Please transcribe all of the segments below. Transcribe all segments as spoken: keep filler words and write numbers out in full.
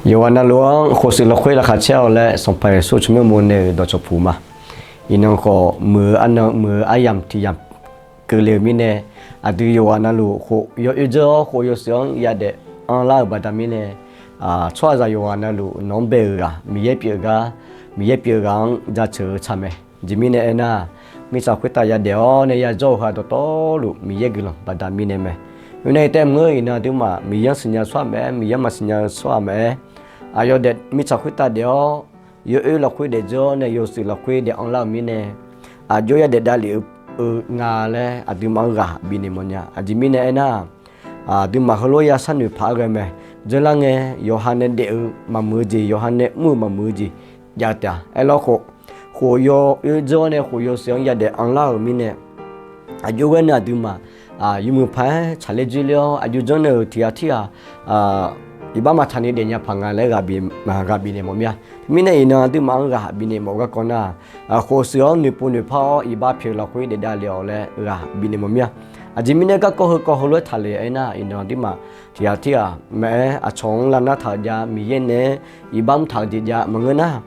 Yawqghaq navluf-anr khofshuif lafkhoer laqkhaq caer-awq laer Sanqpaq Yeqsur tsawrmyanr mawr nae-euq dawqcawq puq ma. Iqnan khawf muiq-eu arnan muiq-eu aryamq tiq yamq keuvle-euq mirnae, aqdui yawqghaq navluf khof yawoer dzeur-awr khof yawshuif-anr yadaef anrlar-euq baqda mirnae, tsawrhaqzaq yawqghaq navluf nawq-anr bae-euq ghaq Miqyaer pyeuf-eu gar, Miqyaer pyeuf-eu ghaq-anr jaceuq-eu tsaq mae. Aqjeq mirnae aernar, mirtsaq khoertav yadaef-awr nae yajawr-eu heu-aq dawqtawvluf Miqyaer guiqlanq baqda mirnae mae. Khoernar-iq taef mr-eu iqnan aqduimaf Miqyaer-anr siqnya-eu tsawrhaq maqaer, Miqyaer-anr maqsiqnya-eu tsawrhaq maqaer, aqyawf daef mirtsaq khoertav daef-awr, yawoer lafkhoer daef dzeur-awr nae yawshuif lafkhoer daef anrlar-euq mirnae, aqjox yadaef davlef-eu nga laer aqduimaf-anr ghaq bifnaeq mawfnya. Aqjeq mirnae aernar, aqduimaf heulof-aer yasharnoeq paq-aer ghae mae. Dzeurlar ngae, yawqha nae daef-eu maqmuiq-eu jeq, yawqha nae mr-eu maqmuiq-eu jeq jav-eu taef-a. Aerlawr khawf, khof yawoer dzeur-awr nae khof yawshuif-anr yadaef anrlar-euq mirnae, aqjox ghaer nae aqduimaf yawmuiq paq-aer tsaqler dzoerler-awr, aqjox janr nae-euq tiq ghaq tirghaq iqbax maqtaq ni daefnya paq nga laer ghaq bifnaeq mawf mir-a. Teumirnae iqnan aqduimaf-anr ghaq bifnaeq mawf garkawv nar, khof shuif-anr noeqpov noeqpar-awr iqbax pyaeq lafkhoer daef davlef-awq laer ghaq bifnaeq mawf mir-a. Aqjeq mirnae garkawv heukawv heulof-aer taqle aernar, iqnan aqduimaf tiq ghaq tirghaq maqaer, aqcawq-anr lavnar taq-euq jav, Miqyaer naeq-aer iqbax mr taq-euq jeq jav maqngeur nar,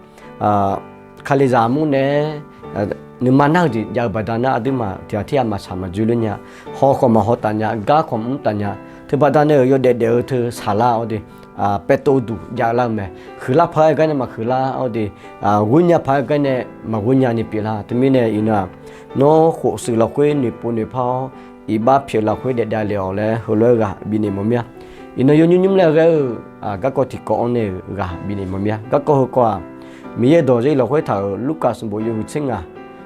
Kalizaq mr nae-aer nuima nar-eu jeq jav-eu baqda nar, aqduimaf tiq ghaq tirghaq maqtsaq maqdzoerler nya. Haw khawf maqhaw taf nya, gar khawf mr taf nya. Teubaqda nae-euq yawdaef daef-eu teu saqlar-awr de, paevtov duq jav lar-eu mae. Huiqlar paq-aer gar nae maqhuiqlar-awr de, ghoernya paq-aer gar nae maqghoernya ni pyeuflar. Teumirnae iqnan-aq, nawr khof shuif lafkhoer noeqpov noeqpar-awr, iqbax pyaeq lafkhoer daef davlef-awq laer heulof-aer ghaq bifnaeq mawf mir-a. Iqnan yawnymr nymr laer ghae-eu garkawv tiqkawv-anr nae-euq ghaq bifnaeq mawf mir-a. Garkawv heukawv-aq, Miqyaer dawq zarzir lafkhoer taq-euq Lurkaf sanqbof yawhuiq tser ngaq,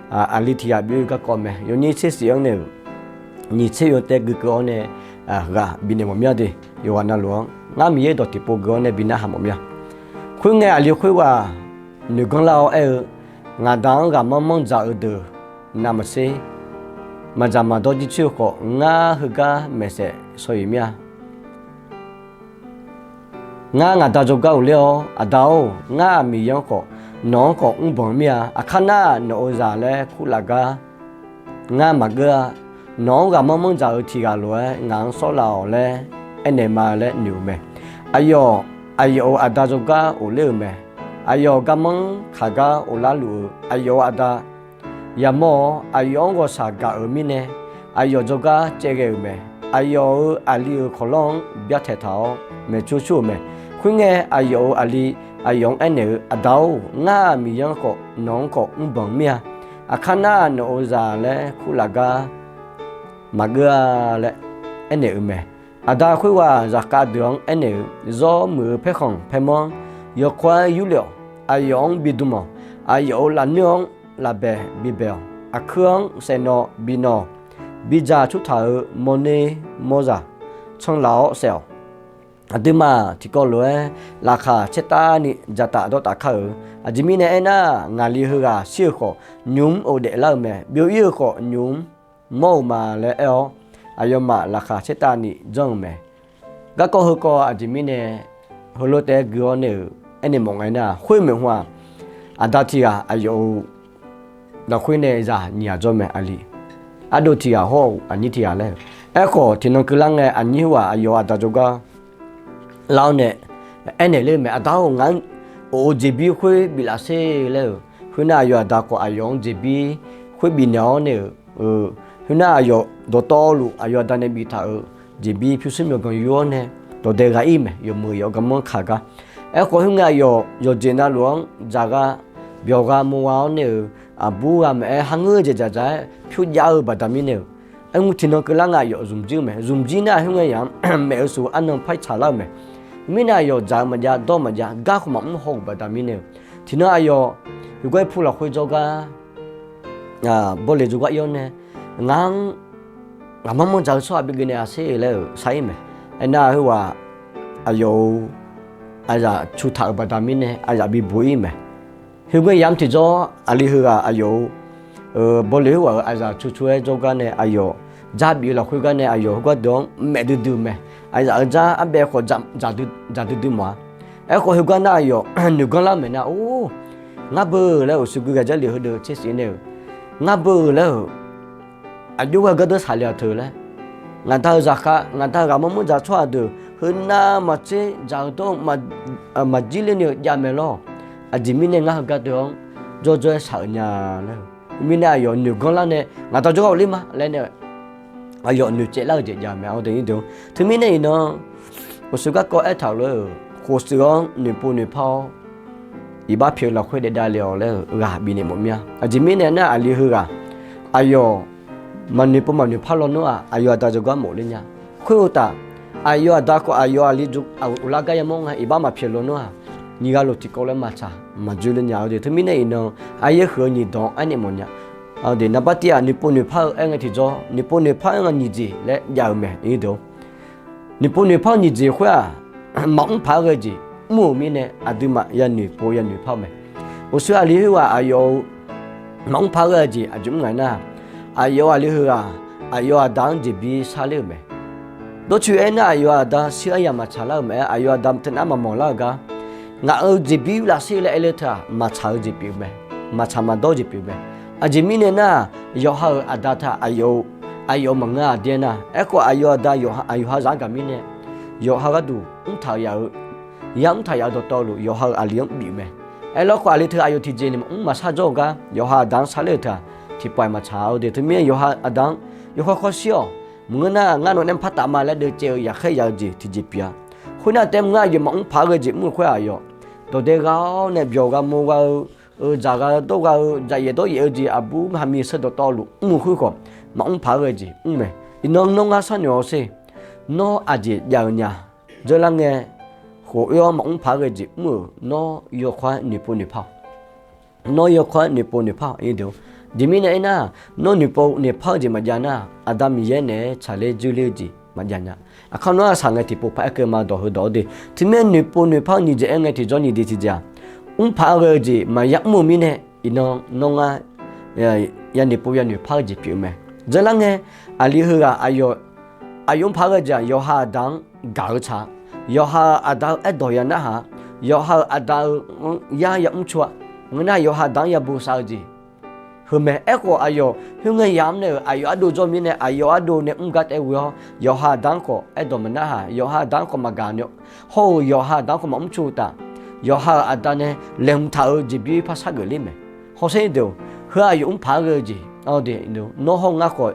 aqli tiq ghaq bif-eu garkawv mae. Yawnyir tser shif-anr nae-euq nyiq tser yaw taev guikeuv-awr nae ghaq bifnaeq mawf mir-a de. Yawqghaq navluf-anr ngar Miqyaer dawq tiqpov gui-awr nae bi narhaq mawf mir-a. Khoerngae aqli khoerghaq noeqganr lar-awr aer-eu, Ngaqda-anr ghaqmanr manr dzaq-eu deuq navmaqtser maqdzaq maqdawr jircoer-eu khawf, ngar heugar maeqsaef shaw-iq mir-a. Ngar ngaqda jawrgar ghofler-awr, Aqda-or, ngar-aq Miqyaer-anr khawf, nawq-anr khawf mrbanq mir-a. Aqkar nar, nawq-euq zaq laer kurlaf gar ngar maqgeur-a. Nawq-anr ghaqmanr manr dzaq-eu tiq ghaq lof-aer ngaq-anr sawrlaf-awq laer aernaeq ma laer noeq-euq mae. Aqyawf, aqyawf-euq aqda jawrgar ghofler-euq mae. Aqyawf garmanr kaq gar ghoflar luf-euq aqyawf-euq aqda yamawr-awr, aqyawf-anr ghawqshaq gaq-euq mirnae, aqyawf jawrgar caevghae-euq mae. Aqyawf-euq aqli-euq kawqlanr-anr byartaeq taq-awr maeqcur cur-euq mae. Khoerngae, aqyawf-euq aqli aqyawf-anr aernaeq-eu, Aqda-or, ngar-aq Miqyaer-anr khawf, nawq-anr khawf mrbanq mir-a. Aqkar nar, nawq-euq zaq laer kurlaf gar maqgeur-a laer aernaeq-euq mae. Aqda khoerghaq zaqkhav deuq-anr aernaeq-eu, Zawr muiq-eu paerkhanq paermanr yawkawr-aer yurlef-awq. Aqyawf-anr bidm-awq. Aqyawf-euq lafnoer-anr lafbaeq bibaeq-awq. Aqkuir-anr saeqnawv binawv-awq. Bidzaq cur taq-euq mawrner mawrzaq canlaf-awr saef-awq. Aqduimaf tiqkawv lof-aer laqkhaq caertavni dzaqtaf dawrtaf kar-euq. Aqjeq mirnae aernar, ngaqli heughaq shir-euq khawf, nymq-mr ghofdaef lar-eu mae. Byov-ir-euq khawf, nymq-mr mawr-eu ma laer aer-awr, aqyawfmaf laqkhaq caertavni janr-eu mae. Garkawv heukawv aqjeq mirnae heulof taef-aer gui-awr nae-euq aernaeq mawf ngae nar, khoermaeq hmq-aq, aqda tiq ghaq aqyawf-euq lafkhoer nae zaq nyiq ghaq jawr mae aqli. Ardov tiq ghaq hawr-eu aqnyir tiq ghaq laer-eu. Aerkhawf, tiqnan keuvlar ngae aqnyir heughaq aqyawf-euq aqda jawrgar lar-awr nae aernaeq ler-eu mae, Aqda-or, ngaq-anr of-eu jeqbir khoer biflaf sher laer-euq. Khoernar, aqyawf aqda khawf aqyawf-anr jeqbir khoer bifnaeq-awr nae-euq. Khoernar, aqyawf dawqtawvluf aqyawf aqda nae biftaq-euq jeqbir pyurshuir myawqganq yur-awr nae dawqdae ghaq-ir mae, yawmuiq yawf garmanr kaq gar. Aerkhawf, khoerngae aqyawf yawqjeq navluf-anr dzaqgha byawqgha mawrgha-awr nae-euq, aqbur gha maqaer, kharngeur-eu jeq dzaqdzaq-aer pyur jav-eu baqda mirnae-euq. Aermr tiqnan keuvlar ngae aqyawf zmqjir-eu mae. Zmqjir nar, khoerngae yamq-anr maeq-eu shuf arnan par tsaqlar-eu mae. Mirnae aqyawf dzaq-eu maqjav, dawr maqjav, gar khawf maqmr haw-euq baqda mirnae-euq. Tiqnan aqyawf yawqgar-aer pu lafkhoer jawrgar bawleq jawrgar ir-awr nae, ngaq-anr ghaqmanr manr dzaq-eu tsawrhaq bi geuf naeq-a sher laer-euq shar-ir mae. Aernar, heughaq aqyawf-euq aqzaf cu taq-euq baqda mirnae aqzaf bibuq-ir mae. Khoerngae yamq tiqjawr aqli heughaq aqyawf-euq bawleq heughaq-euq aqzaf cu cu-aer jawrgar nae aqyawf dzar bif-eu lafkhoer gar nae aqyawf heugar deuq-anr maef duidui-eu mae. Aqzaf-euq dzar arbaev khawf dzaq duidui mawf-a. Aerkhawf, heugar nar aqyawf noeqganr lar maeq nar, or, ngar beu laer-euq, uqshoe gui ghaq Jarlif heudeuq tsersiq nae-euq, ngar beu laer-euq, aqjox ghae gardeur saqlaq-a teu laer, ngaqda-euq zaqkhav, ngaqda-euq ghaqmanr manr dzaq tsawrhaq deuq Heunav maqtser dzaq-eu dawr-eu maqjir ler ni-eu jav mae lawr. Aqjeq mirnae ngar heugar deuq-anr jawrjawr-aer shaq-euq nya laer-eu mirnae aqyawf noeq ganr lar nae ngaq dawq jawrgar ghofler ma laer nae aqyawf noeqcaev lar-eu jeq jav mae. Teumirnae iqnan uqshoe garkawv aertaq-euq lof-aer-euq khofshuif-anr noeqpov noeqpar-awr iqbax pyaeq-eu lafkhoer daef davle-awq laer-euq ghaq bifnaeq mawf mir-a. Aqjeq mirnae nar aqli heughaq aqyawf maqnoeqpov maqnoeqpar lawnmr-aq aqyawf aqda jawrgar mawf ler nya. Khoer-eu taf aqyawf aqda khawf aqyawf aqli uqlar gar yamawr nga iqbax maqpyaeq lawnmr-aq nyiq ghaq lof tiqkawv laer maqtsaq maqdzoer ler nya-eu de. Teumirnae iqnan aryaer huiq-eu nyiq dawq-anr aernaeq mawf nya. Aqdui naqbar tiv-aq noeqpov noeqpar-eu aer ngae tiqjawr noeqpov noeqpar-eu nga nyiq jeq laer jav-eu mae. Noeqpov noeqpar-eu nyiq jeq khoer-aq maqmr paq-aer ghae-eu jeq mr-euq mirnae aqduimaf yanoeqpov yanoeqpar-eu mae. Uqshoe aqli heughaq aqyawf-euq maqmr paq-aer ghae-eu jeq aqjox mr ngaq nar, aqyawf aqli heughaq aqyawf aqda-anr jeqbir sharler-euq mae. Dawrcoeq aernar aqyawf aqda shir aryamq maqtsaq lar-eu mae-aer aqyawf aqda teunav maqmawq lar-eu gar ngaq-euq jeqbir lafsher laer aer ler teu-aq maqtsaq-eu jeq pyeuf mae. Maqtsaq maqdawr-eu jeq pyeuf mae. Aqjeq mirnae nar yawqha-euq aqda taq aqyawf-eu aqyawf maqngeur-aq daer nar aerkhawf aqyawf aqda aqyawf ha zaq-anr gaq mirnae yawqha gharduq mrtaq yaf-eu yamr taq yaf-eu dawqtawvluf yawqha-euq aqli-anr bif mae. Aerlawr khawf aqli teu aqyawf tiqjeq ni maqmr maqshar jawr-eu gar yawqha aqda-anr sharler-eu teu-aq tiqpawf-iq maqtsaq-eu de. Teumirnae yawqha aqda-anr yawkawr kawr shir-awq maqngeur nar ngar nawq nae mr par taf ma laer deuvcaev-eu yaqkhaer yaf-eu jeq tiqjeq pyeuf-a. Khoernar taef maqngeur aqyawf maqmr paq-aer ghae-eu jeq mr-eu khoer aqyawf dawqdae gha-awr nae byawq gha mo gha-eu dzaq gha dawr gha-eu dzaqyaef dawryaef-eu jeq aqbur haqmiq sheu dawqtawvluf mr-eu khoer khawf maqmr paq-aer ghae-eu jeq mr mae. Iqnan nawr ngar sharnoeq-awr sher. Nawr aqjeq jav-eu nya. Dzeurlar ngae khof oer-awr maqmr paq-aer ghae-eu jeq mr-euq nawr yawkawr-aer noeqpov noeqpar-awq. Nawr yawkawr-aer noeqpov noeqpar-awq. Aqjeq mirnae aernar nawr noeqpov noeqpar-eu jeq maqjav nar aqda Miqyaer naeq-aer tsaqler dzoerler-eu jeq maqjav nya. Aqkar nawr aqsaq ngae tiqpov paq-aer keuv ma dawq heudawq-awr de. Teumirnae noeqpov noeqpar-eu nyiq jeq aer ngae tiqjawr nyiq jeq tiqjeq-aq mr paq-aer ghae-eu jeq maqya mr-eu mirnae iqnan nawr ngar yanoeqpov yanoeqpar-eu jeq pyeuf-eu mae. Dzeurlar ngae aqli heughaq aqyawf aqyawf mr paq-aer ghae-eu jeq-aq yawqha aqda-anr gaq-eu tsaq-a. Yawqha-euq aqda-eu aerdawq ya narhaq-a. Yawqha-euq aqda-eu yar ya mr cu-a. Maqngeur nar yawqha aqda-anr ya bosav-eu jeq heu mae. Aerkhawf aqyawf khoerngae yamr nae-euq aqyawf ardov jawr mirnae aqyawf ardov nae mr gar taef ghoe-awr yawqha aqda-anr khawf aerdawq maqnar haq. Yawqha aqda-anr khawf maqgaq nae hawr-eu yawqha aqda-anr khawf maqmr cu-eu taf yawqha-euq aqda nae laeqhmq taq-eu jeqbir par shargeuf ler mae. Hawsher deuq heu aqyawf mr paq-aer ghae-eu jeq nawr hawr ngar khawf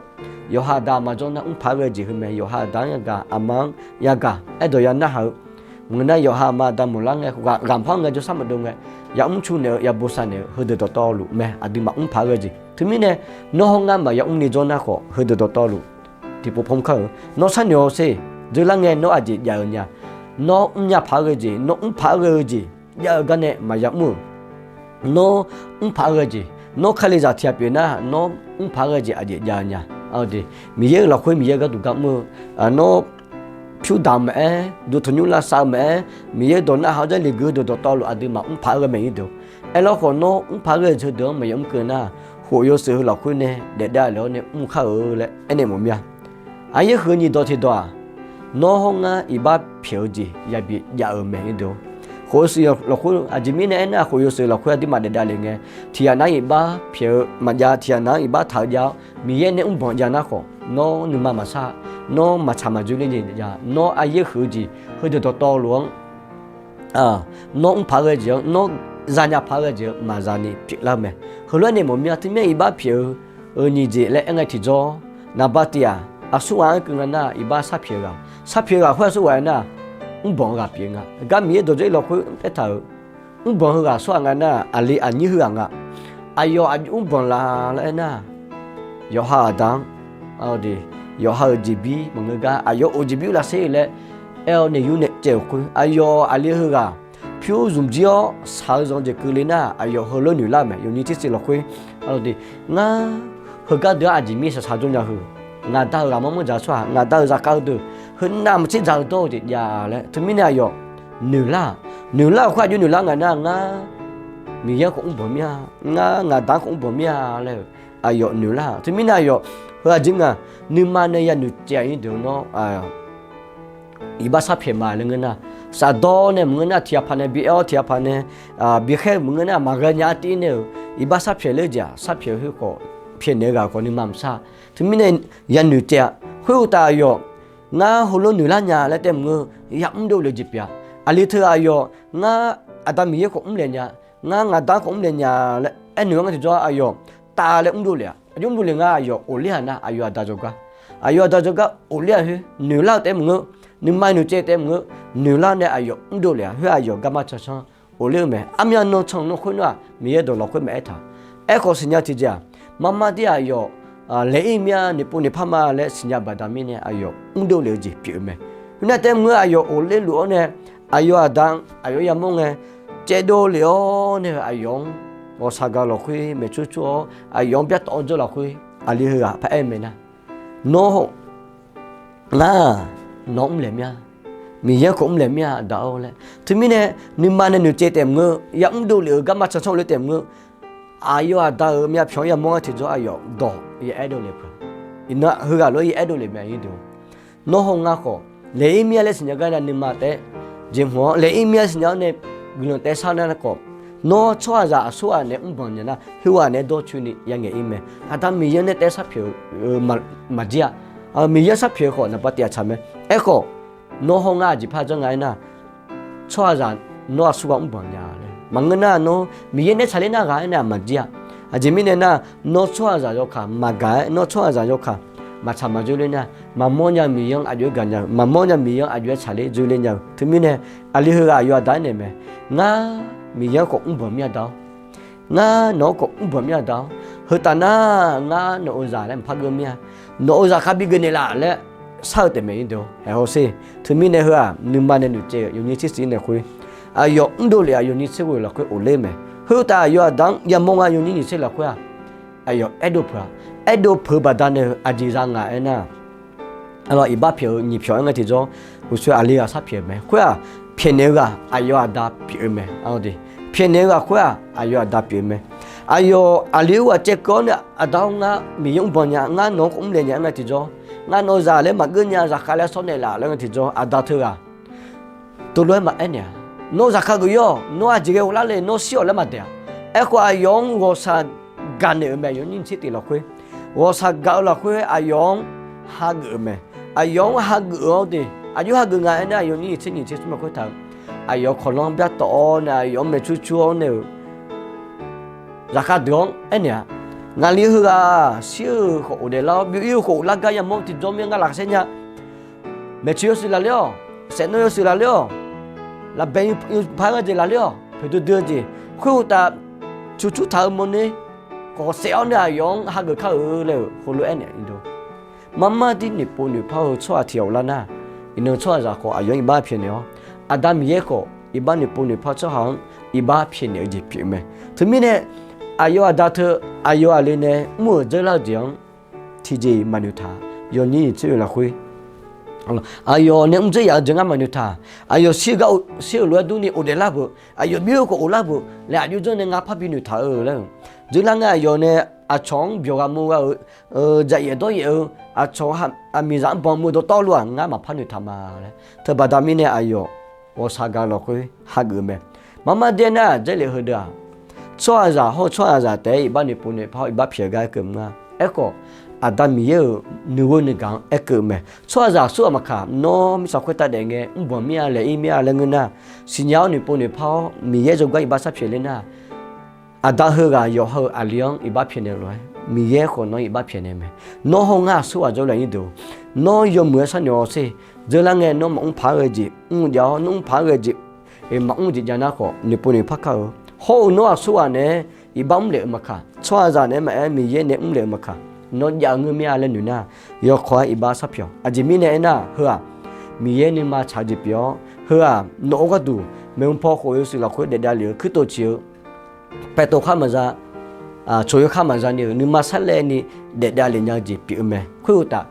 yawqha aqda aqma jawr nar mr paq-aer ghae-eu jeq heu mae. Yawqha aqda-anr yagaq aqma-anr yagaq aerdawq ya narhaq-eu maqngeur nar yawqha aqma aqda maqlar ngae ghaq ghaq maqpar ngae jawrshar maqdov ngae ya mr cu naeq-eu ya bosav naeq-eu heudeuq dawqtawvluf mae. Aqduimaf mr paq-aer ghae-eu jeq teumirnae nawr hawr ngar maqya mr ni jawr nar khawf heudeuq dawqtawvluf tiqpov pov kar-eu. Nawr sharnoeq-awr sher. Dzeurlar ngae nawr aqjeq jav-eu nya. Nawr mrnya paq-aer ghae-eu jeq nawr mr paq-aer ghae-eu jeq jav-eu gar nae maqya mr-euq nawr mr paq-aer ghae-eu jeq nawr kalizaq tiq ghaq pyeuf nar nawr mr paq-aer ghae-eu jeq aqjeq jav-eu nya. Miqyaer-euq lafkhoer Miqyaer gharduq gar mr-eu nawr pyur daq-eu maqaer duq tanqnymr lavsav-eu maqaer Miqyaer dawq narhaq-awr jarlif gui-eu deuq dawqtawvluf aqduimaf mr paq-aer ghae mae-ir deuq. Aerlawr khawf nawr mr paq-aer ghae-eu jeq heudeuq-anr maqya mr keuv nar khof yawshuif heu lafkhoer nae daef dav-eu lef-awr nae mr kar-eu laer aernaeq mawf mir-a. Aqyaer huiq-eu nyiq dawq tiqdawq-aq nawr hawr ngar iqbax pyaeq-eu jeq yabi jav-eu mae-ir deuq. Khof yawshuif lafkhoer aqjeq mirnae aernar khof yawshuif lafkhoer aqduimaf daef dav lef ngae tiq ghaq nar iqbax pyaeq-eu maqjav tiq ghaq nar iqbax taq-eu jav-awr Miqyaer nae mrbanq jav nar khawf nawr nuima maqsar. Nawr maqtsaq maqdzoer ler jeq jav nawr aqyaer huiq-eu jeq heudeuq dawqtawvluf-anr nawr mr paq-aer ghae-eu jeq-anr nawr zanya paq-aer ghae-eu jeq-anr maqza ni pyeuflar-eu mae. Heulof-aer nae mawf mir-a. Teumirnae iqbax pyaeq-eu nyiq jeq laer aer ngae tiqjawr naqba tiq-aq aqsurghaq-anr keuv nga nar iqbax sharpyaeq-eu ghaq sharpyaeq-eu ghaq khoer aqsurghaq aernar mrbanq-eu ghaq pyeuf nga. Gar Miqyaer dawqdzer lafkhoer aertaq-euq mrbanq heughaq aqsurghaq nga nar aqli aqnyir heughaq nga. Aqyawf aqjox mrbanq la laer aernar yawqha aqda-anr yawqha-euq jeqbir maqngeur gar aqyawf of jeqbir lavsher laer aer-awr nae yur nae caev-euq khoer aqyawf aqli heughaq pyur zmqjir-awr shaq-eu zanq jeq keuvle nar aqyawf heulof noeqlar-eu mae. Yawnyir tirsiq lafkhoer ngar heugar deuq-anr aqjeq mir shaqshaq jawr nya heu ngaq da-euq ghaqmanr manr dzaq-eu tsawrhaq ngaq da-euq zaqkhav-eu deuq heunav maqtser dzaq-eu dawr-eu jeq jav laer teumirnae aqyawf noeqlar-aq noeqlar-euq khoer aqjox noeqlar nga nar ngar Miqyaer-anr khawf mrbanq mir-a. Ngar ngaq da-anr khawf mrbanq mir-a laer-eu aqyawf noeqlar-aq teumirnae aqyawf heu aqjeq nga nuima nae yanoeq caev-ir deuq nawr iqbax sharpyaeq ma laer ngeur nar shafdawr nae maqngeur nar tiq ghaq paq nae bi aer-awr tiq ghaq paq nae bi khaer-eu maqngeur nar maqghae nya artiv nae-euq iqbax sharpyaeq ler-eu jeq-aq sharpyaeq khoer khawf pyaeqnaeq-eu ghaq khawf nuima maqsar. Teumirnae yanoeq caev-a khoeruqtaf aqyawf ngar heulof noeqlar nya laer taef maqngeur yamr dovlef-eu jeq pyeuf-a. Aqli teughaq aqyawf ngar Aqda Miqyaer khawf mrlaeq nya, ngar ngaqda khawf mrlaeq nya laer aernoeq-anr ngar tiqjawr aqyawf tav laer mrdovlef-a. Aqjox mrdovlef nga aqyawf ofler-aq nar aqyawf aqda jawrgar, aqyawf aqda jawrgar ofler-aq khoer noeqlar-eu taef maqngeur, nuima noeqtsaev taef maqngeur, noeqlar nae aqyawf mrdovlef-a khoer aqyawf garma cancan ofler-eu mae. Armyav nan can nan khoer nar-aq Miqyaer dawq lafkhoer maqaer taq. Aerkhawf siqnya tiqjeq-aq, marmar dir aqyawf laeq-ir mir-a, noeqpov noeqpar ma laer siqnya baqda mirnae aqyawf mrdovlef-eu jeq pyeuf-eu mae. Khoernar taef maqngeur aqyawf ofler luf-awr nae aqyawf aqda-anr aqyawf yamawr ngae caevdov lef-awr nae-eu aqyawf-anr ghawqshaq gaq lafkhoer maeqcur cur-awr aqyawf-anr byartawv-awr jawr lafkhoer aqli heughaq paraer mae nar, nawr ngar nawq-anr mrlaeq mir-a, Miqyaer khawf mrlaeq mir-a aqda-or laer. Teumirnae nuima nae noeqtsaev taef maqngeur, yamr dovlef-euq garma cancan le taef maqngeur, aqyawf aqda-euq myavpyawq-anr yamawr ngar tiqjawr aqyawf dawq ya aerdov lef peuq. Iqnan heughaq lof-aer ya aerdov lef mae. Nawr haw ngar khawf laeq-ir mir-a laer siqnya gar nar nuima taef-aer jeqhmq-anr laeq-ir mir-a siqnya-awr nae guiqlanq taef sar nar khawf, nawr tsawrhaqzaq aqsurghaq nae mrbanq nya nar khoerghaq nae dawrcoeni yangaeq-ir mae. Aqda Miqyaer nae taef-aer sarpyaeq-eu maqjir-a. Miqyaer sarpyaeq-eu khawf naqba tiq ghaq tsaq mae. Aerkhawf nawr haw ngar aqjeq par janr nga aernar, tsawrhaqzaq nawr aqsurghaq mrbanq nya laer maqngeur nar, nawr Miqyaer nae tsaqler nar ghaq aernar maqjir-a. Aqjeq mirnae nar, nawr tsawrhaqzaq yawkaq maqgaq-aer, nawr tsawrhaqzaq yawkaq maqtsaq maqdzoerler nar, maqmawr nya Miqyaer-anr aqjox-aer gaq nya-eu, maqmawr nya Miqyaer-anr aqjox-aer tsaqler dzoerler nya-eu. Teumirnae aqli heughaq aqyawf aqda-anr naeq mae, ngar Miqyaer-anr khawf mrbanq mir-a da-awr, ngar nawq-anr khawf mrbanq mir-a da-awr, heu taf nar ngar nawq-euq zaq laer maqpar geur mir-a, nawq-euq zaqkhav bi geuf naeqlaf laer shar-eu taef mae. Haeq hawsher. Teumirnae heu-aq nuima nae noeqtsaev-eu yawnyir tser siq-ir nae khoer, aqyawf mrdovlef-aq yawnyir tser ghoe lafkhoer ofler mae. Heu taf aqyawf aqda-anr yamawr nga yawnyir nyiq tser lafkhoer-aq, aqyawf aerdov peuq-a. Aerdov peuq-eu baqdanae-eu aqjeq za nga aernar, iqbax pyaeq-eu nyiq pyawq-aer ngae tiqjawr, uqshoe aqli ghaq sharpyaeq-eu mae. Khoer-aq pyaeqnaeq-eu ghaq aqyawf aqda pyeuf-eu mae. Pyaeqnaeq-eu ghaq khoer-aq aqyawf aqda pyeuf-eu mae. Aqyawf aqli-eu ghaq caevkeuv-awr nae aqda-awr ngar Miqyaer mrbanq nya, ngar nawq-anr khawf mrlaeq nya-aer ngae tiqjawr, ngar nawq-eu zaq laer maqgeur nya, zaqkhav laer sawr naeqlaf laer ngae tiqjawr aqda teughaq teulof-aer maqaer naeq-a. Nawr zaqkhav geuf-ir-awq, nawr aqjeq ghae ghoflar le, nawr shir-awq laer maqdaeq-a. Aerkhawf aqyawf-anr ghawqshaq gaqnaeq-euq mae. Yawnyir nyiq tser tiq lafkhoer, ghawqshaq gaq-eu lafkhoer aqyawf-anr hageuf-eu mae. Aqyawf-anr hageuf-eu-awr de, aqjox hageuf nga aernar, yawnyir nyiq tser nyiq tser smr lafkhoer taq-eu, aqyawf kawqlanr byartawv-awr nae aqyawf-anr maeqcur cur-awr nae-eu zaqkhav deuq-anr aernaeq-a. Ngaqli heughaq shir-eu khawf ghofdaef lar-awr, byov-ir-eu khawf ghoflar gar yamawr tiqjawr mir-a, ngar laqkhaq saer nya. Maeqtsoeq yawshuif lafler-awq, saefnawv yawshuif lafler-awq, lafbae par-eu jeq lafler-awq, poeqdui dui-eu jeq, khoerghaq taf, cur cur taq-eu mawrner khawf saef-awr nae aqyawf-anr hageuf kar-eu laer-euq heulof-aer naeq-eu. Marmar dir noeqpov noeqpar-eu tsawrhaq tiq ghaq ghoflar nar, iqnan tsawrhaqzaq khawf aqyawf-anr iqbax pyaeqnaeq-awr, Aqda Miqyaer khawf iqbax noeqpov noeqpar tsawrhaq-anr iqbax pyaeqnaeq-eu jeq pyeuf mae. Teumirnae aqyawf aqda teu aqyawf aqli nae mr-euq dzeurlar-eu jeq-anr tiqjeq-iq maqnoeq taq. Yawnyir nyiq tser-eu lafkhoer aqyawf nae mr dzer yaf-eu jeq ngar maqnoeq taq. Aqyawf shir-eu gar shir-euq lof-aer durni ghofdaef lar beuq, aqyawf byov-eu khawf ghoflar beuq laer aqjox janr nae ngar parbi noeq taq-eu laer-eu. Dzeurlar ngae aqyawf nae aqcawq-anr byawq ghaq mov gha-euq, dzaqyaef dawryaef-eu, aqcawq aqmiqzaq-anr banq meuq dawqtawvluf-aq ngar maqpar noeq taq ma laer. Teubaqda mirnae aqyawf ghawqshaq gaq-eu lafkhoer hageuf-eu mae. Marmar daer nar, Jarlif heudeuq-aq, tsawrhaqzaq hawr-eu tsawrhaqzaq taef-aer iqbax noeqpov noeqpar-awr iqbax pyaeq gar aerkeuv mr-a. Aerkhawf, Aqda Miqyaer-euq nuighoer nuigaq-anr aerkeuv-eu mae. Tsawrhaqzaq aqsurghaq maqkaq, nawr mirtsaq khoertav daef ngae mrbanq mir-a, laeq-ir mir-a laer ngeur nar, siqnya-awr noeqpov noeqpar-awr Miqyaer jawrgar iqbax sharpyaeq ler nar, Aqda heughaq yawqha-euq aqli-anr iqbax pyaeqnaeq lof-aer, Miqyaer khawf nawr iqbax pyaeqnaeq mae. Nawr hawr ngar aqsurghaq jawrle aqnyir deuq, nawr yawmuiq-aer sharnoeq-awr sher. Dzeurlar ngae nawr maqmr paq-aer ghae jeq mr jav-awr, nawr mr paq-aer ghae jeq maqmr jeq jav nar khawf, noeqpov noeqpar kar-eu. Hawr-eu nawr aqsurghaq naeq-aer iqbax mrlef-eu maqkaq, tsawrhaqzaq naeq-aer maqaer Miqyaer nae mrlef-eu maqkaq, nawr jav-eu ngeur mir-a laer noeq nar, yawkawr-aer iqbax sharpyaeq-awq. Aqjeq mirnae aernar, heu-aq Miqyaer nuima tsaq-eu jeq pyeuf-awr, heu-aq nawq-eu gharduq maeqhu paw khof yawshuif lafkhoer daefdav lef-eu kuirtof ciq-eu paeqtof khar maqza, coq yawkhar maqza ni-euq nuima sarlaevni daefdav lef nya-eu jeq pyeuf-eu mae. Khoeruqtaf,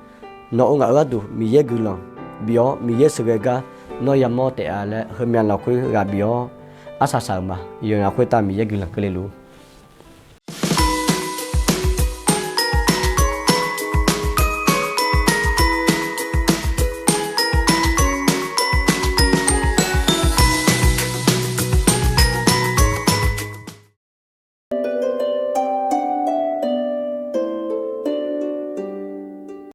nawq-eu ngaq-eu gharduq Miqyaer guiqlanq bif-awr, Miqyaer sheuqghae gar nawr yamawr taef-a laer heumyav lafkhoer ghaq bif-awr arsaq saq-euq ma. Yawqnaq khoertav Miqyaer guiqlanq keuvle luf-ur.